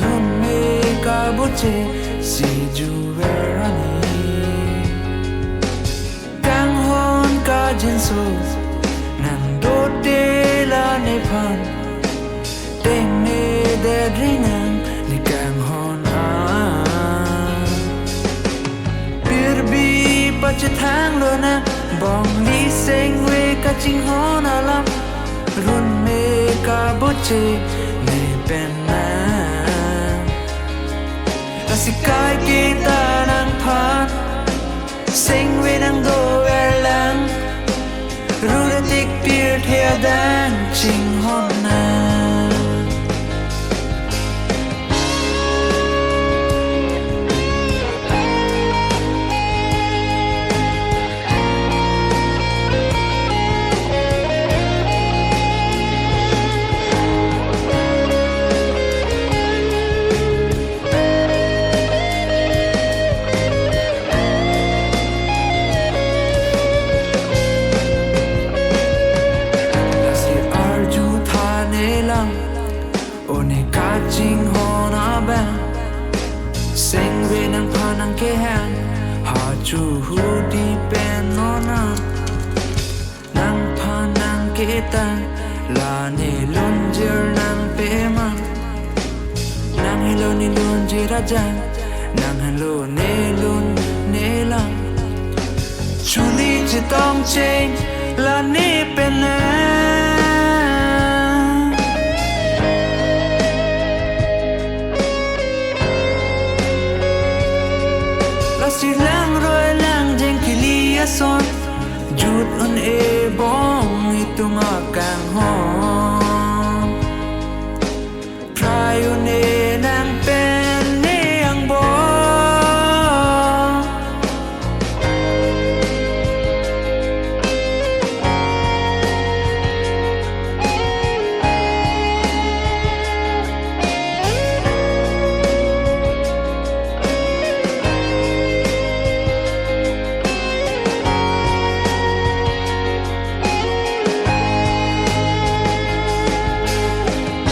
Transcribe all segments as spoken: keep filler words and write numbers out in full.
Runme kaboche si juver ani. Kanghon kajinso nangdote la nephan, tengne dedri nang ne kanghon a. Pirbi pachethang lonang, bongli sengve kachinghon alam, runme kaboche ne pen nang. Lasi kaiketa nangphan sengve nangdover lang, rure tik pirthe adang chinghon nang. Lasi arju thanelang, o ne kachinghon abang, sengve nangphan nangkehang, ha chuhudi pen nona. Nangphan nangketang, la ne lunjir nangpema. Nang helo ne lunjir ajang, nang helo ne lun ne lang. Chuli chetongcheng la ne pen nang. Lasi langroi langjeng kili ason, jut un-e bong itum akanghon. Prai un-e nang pen ne angbong.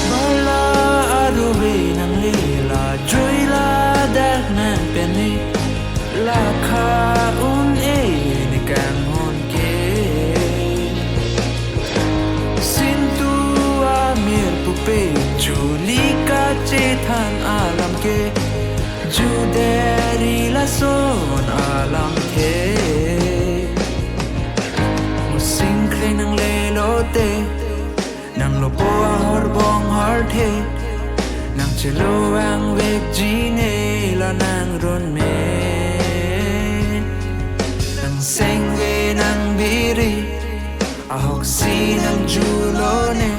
Bala aruve nangle, la jui ladak nang pen ne, la kha un-e ne kanghon ke. Sintu amir pupe, chuli kachethan alam ke, juderi lason alamthe. Musing kre nangle lote, nanglopo ahor bong horthe, nangchelo vangvekji ne la nangrunme. Nangsengve nangbiri, ahoksi nangju lone,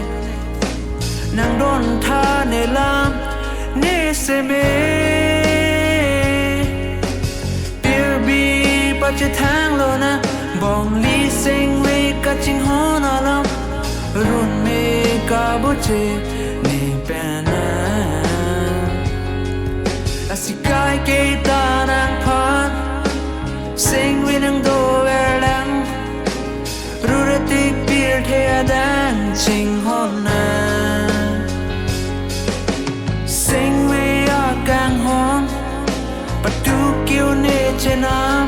nangdon thanelam ne seme. Pirbi pachethang lonang, bongli sengve kachinghon alam, runme kaboche ne pen nang. Lasi kaiketa nangphan sengve nangdover lang, rure tik pirthe adang chinghon nang. Sengve akanghon, patu kiu ne chenam,